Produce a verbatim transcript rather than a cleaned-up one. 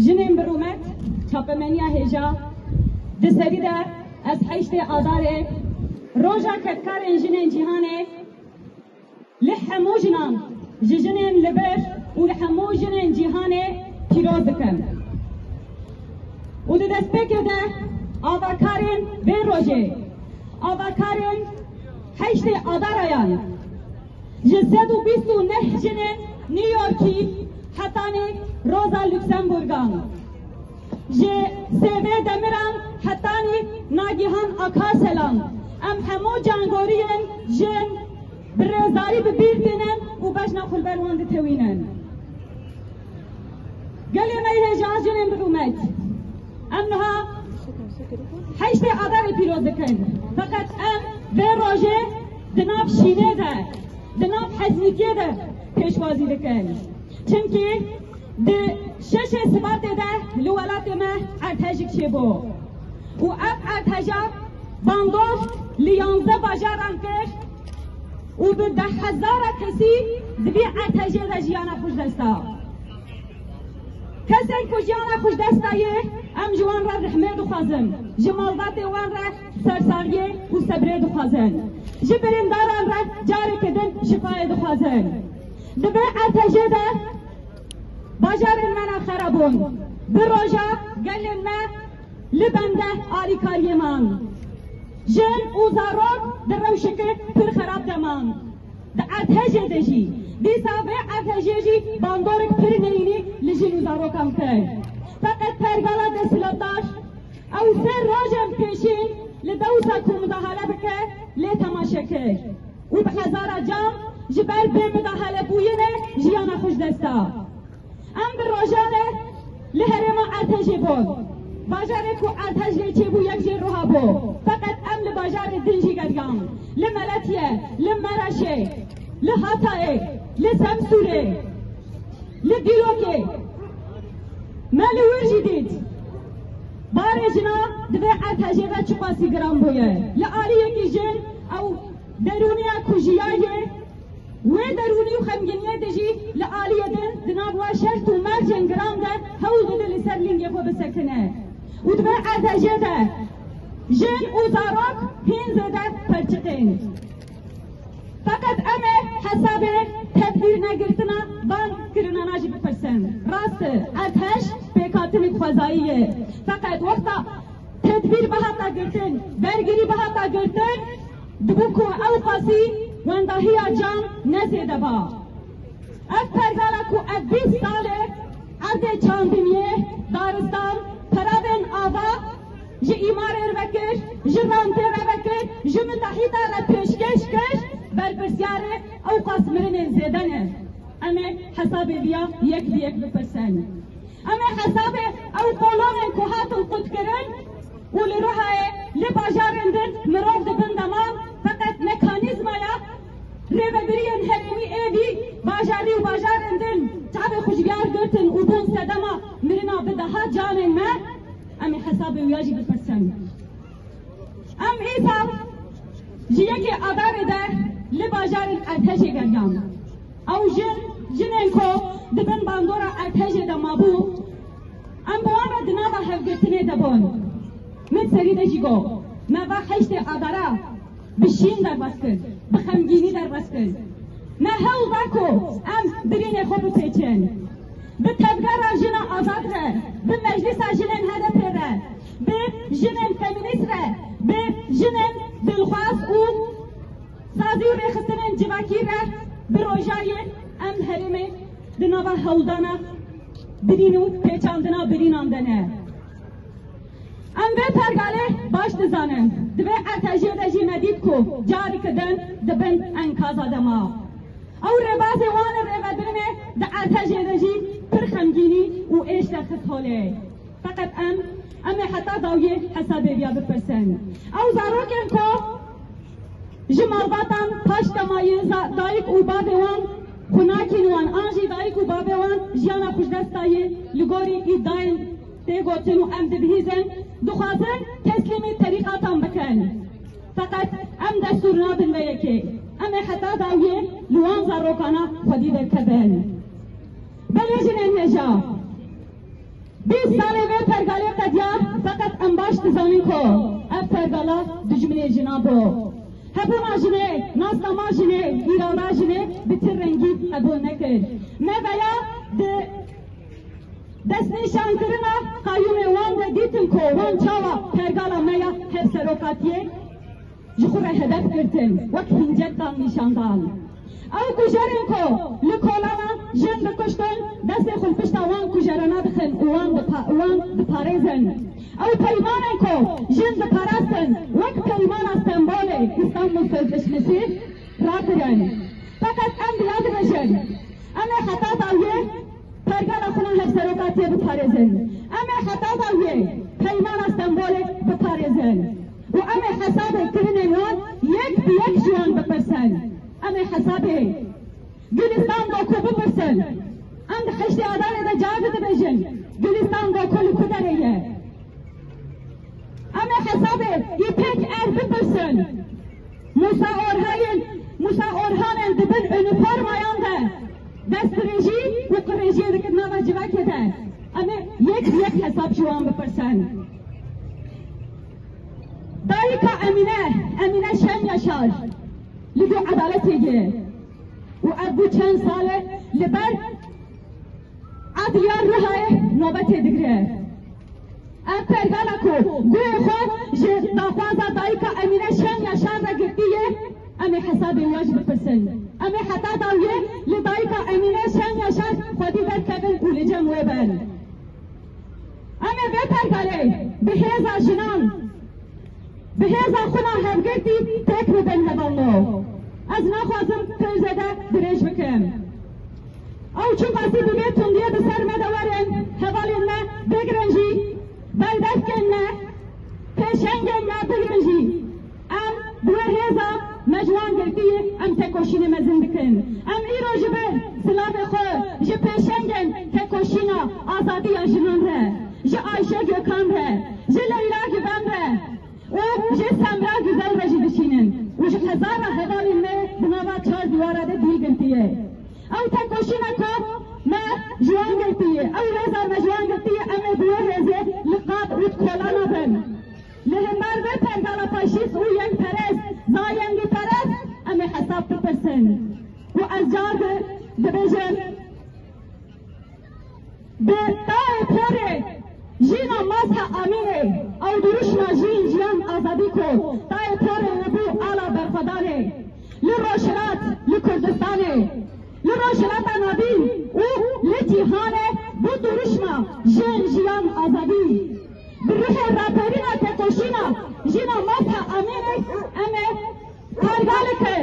Jinên bi rûmet, çapemeniya hêja, di serî de ez heştê Adarê, roja kedkarên jinên cîhanê, li hemû jinan, ji jinên li vir û li hemû jinên cîhanê pîroz dikim. Û di destpêkê de avakarên vê rojê, avakarên heştê Adarayan, ji sed û bîst û neh jinên New Yorkî hetanî Roza Luxemburgan, ji Sêvê Demiran hetanî Nagihan Akaselan, em hemû cangoriyên jin bi rêzdarî bi bîr tînin û bejna xwe li ber wan ditewînin. Gelê me yê hêja, jinên bi rûmet. Em niha heştê Adarê pîroz dikin. Feqet em vê rojê di nav şînê de, di nav hezmîtiyê de pêşwazî dikin. Çimkî di şeşê Sibatê de li welatê me erdhejik çêbû. Û ev erdheja bandor li yanzdeh bajaran kir û bi deh hezara kesî di vî erdhejê de jiyana xwe ji dest da. Kesên ku jiyana xwe ji dest daye, em ji wan re rehmê dixwazin. Ji malbatê wan re sersaxiyê û sebrê dixwazin. Ji birindaran re careke din şifayê dixwazin. Di vê erdhejê de bajarên me ne xera bûn. Bi roja gelên me li bende alîkariyê man. Jin û zarok di rewşeke pir xerab de man. Di erdhejê de jî, dîsa vê erdhejê jî bandorek pir neyînî li jin û zarokan kir. Feqet pergala desthilatdar ew sê rojên pêşîn li dewsa ku mudahale bike lê temaşe kir û bi hezara can ji ber bê mudahalebûyînê jiyana xwe ji dest da. Em bi rojanê li herêma Erdhejê bûn. Bajarê ku erdhej lê çêbû yek jê ruha bû. Feqet em li bajarê din jî geriyan. Li Meletiyê, li Mereşê, li Hatayê, li Semsûrê, li Dîlokê. Me li wir jî dît. Barê jina di vê erdhejê de çiqasî giran bûye. Li aliyekî jin ew derûniya ku jiyaye, wê derûnî û xemgîniyê de jî li aliyê din di nav wa şert û mercên giran de hewl dide li ser lingê xwe bisekine. Û di vê erdhejê de jin û zarok hîn zêde perçiqên. Feqet em ê hesabê tedbîr negirtina van kirinana jî bipirsin. Rast e, erdhej pêkhatinê xwezayî ye. Feqet wexta tedbîr bihata girtin, bergirî bihata girtin, dibû ku ew qasî wendahiya can ne zêde ba. Ev pergala ku ev bîst sal e erdê çandiniyê, daristan, peravên ava ji îmarê re vekir, ji rantê re vekir, ji mitahîta re pêşkêş kir, berpirsyarê ew qas mirinên zêde ne. Em ê hesabê viya yek bi yek bipirsin. Em ê hesabê ew kolonên ku hatin qutkirin û li Rihayê, li bajarên din mirov di bin de man, feqet mekanîzmaya rêvebiriyên herêmî ê vî bajarî û bajarên din çavê xwe ji biyar girtin û bûn sedema mirina bi deha canên me, em ê hesabê wiya jî bipirsin. Em îsal ji yekê Adarê de li bajarên Erdhejê geriyan. Ew jin, jinên ku di bin bandora Erdhejê de mabû, em bi wan re di nava hevgirtinê de bûn. Min serî de jî got, me va heştê Adara bi şîn derbas kir, bi xemgînî derbas kir. Me hewl da ku em birînê xwe bipêçin. Bi tevgera jina azad re, bi meclisa jinên H D P re, bi jinên feminîst re, bi jinên dilxwaz û sazî û rêxistinên civakî re bi rojayê em herêmê di nava hewldana birîn û pêçandina birînan de ne. Em vê pergalê baş dizanin. Di vê erdhejê de jî me dît ku careke din di bin enkaza de ma. Ew rêbazê wan ê rêvebirinê di erdhejê de jî pir xemgînî û êş derxist holê. Feqet em, em ê heta dawiyê hesabê viya bipirsin. Ew zarokên ku ji malbatan paş kemayî za-, dayik û bavê wan xwe nakîn wan, an jî dayik û bavê wan jiyana xwe ji dest dayî, li gorî îdayên tê gotin û em dibihîzin, dixwazin teslîmî terîqatan bikin. Feqet em destûr nadin vê yekê. Em ê heta dawiyê li wan zarokana xwedî derkevin. Belê jinên hêja. Bîst salê vê pergalê qediya, feqet em baş dizanin ku ev pergala dijminê jinan bû. Hebûna jinê, nasnama jinê, îrada jinê bi ti rengî qebûl nekir. Me veya di destnîşankirina qayûmê wan de dîtin ku wan çawa pergala me ya hevserokatiyê ji xwe re hedef girtin, wek hîncek dan nîşan dan. Ew kujerên ku li kolanan jin dikuştin, destê xwe li pişta wan kujerana dixin û wan dipa-, wan diparêzin. Ew peymanên ku jin diparastin, wek peymana Stenbolê, Îstanbul Sözleşmesi, rakirin. Feqet em bi yad bibêjin, em ê heta dawiyê pergala xwe ya hevserokatiyê biparêzin. Em ê heta dawiyê peymana Stenbolê biparêzin. Û em ê hesabê kirinên wan yek bi yek ji wan bipirsin. Em ê hesabê Gülistan Doku bipirsin. Em di Heşdê Adarê de careke dibêjin, Gülistan Doku li ku derê ye? Em ê hesabê Îpek Er bipirsin. Musa Orhayên, Musa Orhanên di bin uniformayan de destdirêjî û qirêjiyê dikin nava civakê de. Em ê yek bi yek hesab ji wan bipirsin. Dayika Emîne, Emîne Şen Yaşar, li dû edaletê ye. Û ev bû çend sal e li ber Adliya Rihayê nobetê digire. Ev pergala ku guhê xwe ji daxwaza dayika Emîne Şen Yaşar re girtiye, em ê hesabê wê jî bipirsin. Em ê heta dawiyê li dayika Emîne Şen Yaşar xwedî derkevin û li cem wê bin. Em ê vê pergalê bi hêza jinan, bi hêza xwina hevgirtî têk bibin hevalno. Ez naxwazim pir zêde dirêj bikim. Ew çiqasî bi vê tundiyê bi ser me de werin, hevalên me, bigirin jî, berdevkên me, pêşengên me bigirin jî. Em bi wê hêza me ji wan girtî, em tekoşînê mezin dikin. Em îro ji ber silavê xwe ji pêşengên tekoşîna azadî ya jinan re, ji Ayşe Gökhan re, ji Leyla Güven re û ji Semra Güzel re jî dişînin û ji hezara hevalên me di nava çar dîwara de dîl girtiye. Ew tekoşîna ku me ji wan girtiye, ew rêza me ji wan girtiye, em ê bi wê rêzê li qad û di kola nabin. Li hember vê pergala faşîst û yekperest, zayendîperest, em ê hesab bipirsin. Û ez car di dibêjim, bi tayê porê jîna Mazha Amînê, ew duruşma jîn, jiyan, azadî ku tayê porê li bû ala berxwedanê, li Rojhilat, li Kurdistanê, li Rojhilata Navîn û li cîhanê bû duruşma jin, jiyan, azadî. Bi ruhê raperîna tekoşîna jîna Mazha Amînê em ê pergaleke